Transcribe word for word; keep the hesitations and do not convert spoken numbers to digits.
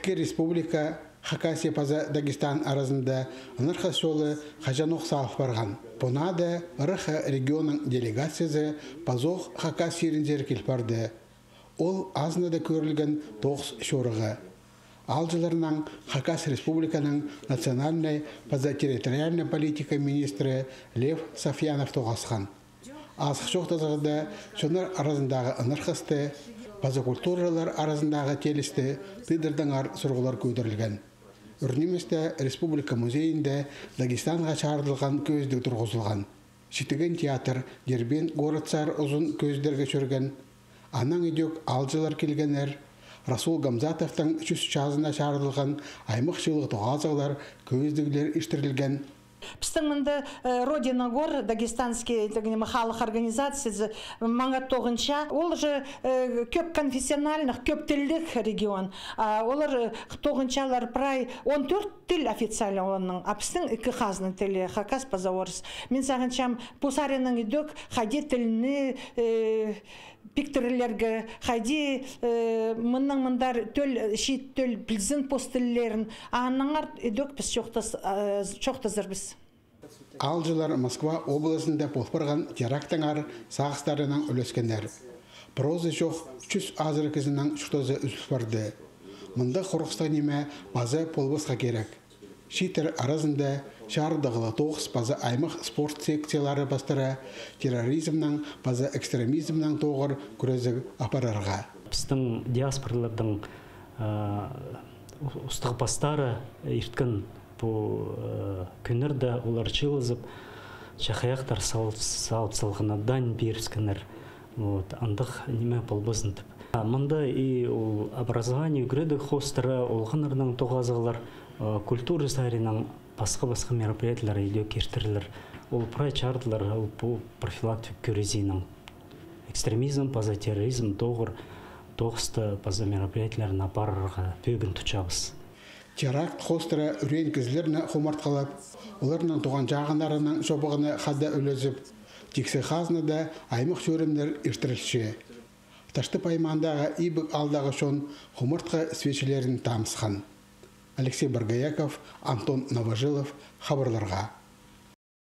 Ікі республика, Хакасия паза Дагестан аразында ынархас чолы хаҷанох салыл парған. Пу наада Р Х регионның делегациязы пазох Хакас чирінзер кил парды. Ол азынада кӧрілген тоғыс чорығы. Аалҷыларнаң Хакас Республиканың национальнай паза территориальнай политика министрі Лев Сафьянов тоғасхан. Азых чоохтазығда чоннар аразындағы ынархасты паза культуралар аразындағы теелісті тыыдардаңар сурығлар кӧдірілген. Ӱр ниместе республика музейінде Дагестанға чарыдылған кӧзідіг турғызылған. Читіген театр Дербент городсар узун кӧзідерге чӧрген. Анаң идӧк аалҷылар килгеннер. Расул Гамзатовтың чӱс чазына чарыдылған аймах чыылығ тоғазығлар, кӧзідіглер иртірілген. Пістің мында, э, «Родина гор», дагестанский, тігі ниме, халых организациязы маңат тоғынча. Ол же, э, кӧп конфессиональных, кӧп тілліг регион. А олар, э, тоғынчалар прай он тӧрт тіл официальный оларның, а пістің ікі хазна тілі, хакас паза орыс. Мин сағынчам, пу саринаң идӧк хайди тілні, э, пиктірерге, хайди, э, мыннаң мындар тӧл, чиит тӧл пілзін пос тіллерін, аннаңар идӧк піс чоохтас-, э, чоохтазарбыс. Аалҷылар Москва облазында пол парған терактаңар сағыстарынаң ӱлескеннер. Проза чох чӱс азыра кізінің чуртазы ӱзіл парды. Мындағ хорғыстығ ниме паза полбасха кирек. Чииттер аразында чарыдығлығ тоғыс паза аймах спорт секциялары пастыра терроризмнең паза экстремизмнең тоғыр кӱрезіг апарарға. Пістің диаспораларның, а, у-, устағ пастары ирткен пу, а, кӱннерде олар чыылызып, чахаяхтар сал-, салып салғаннар, дань пирібіскеннер. Вот, андағ ниме полбазын тіп. А мында и ол образование, ӱгредіг хоостыра, олғаннарның тоғазығлар, а, культура саринаң пасха-пасха мероприятиелер идӧк иртірілер. Ол прай чарыдылар, ол пу профилактика кӱрезінең. Экстремизм паза терроризм тоғыр тоғысты паза мероприятиелерін апарарға пӧгін тутчабыс. Теракт хоостыра ӱреен кізілерні хомартхалап, оларның туған чағыннарының чобағына хада ӱлезіп, тиксі хазнада аймах чӧрімнер иртірілче. Таштып аймаандағы Ибіг аалдағы чон хомартха свечелерін тамысхан. Алексей Боргояков, Антон Новожилов, хабарларға.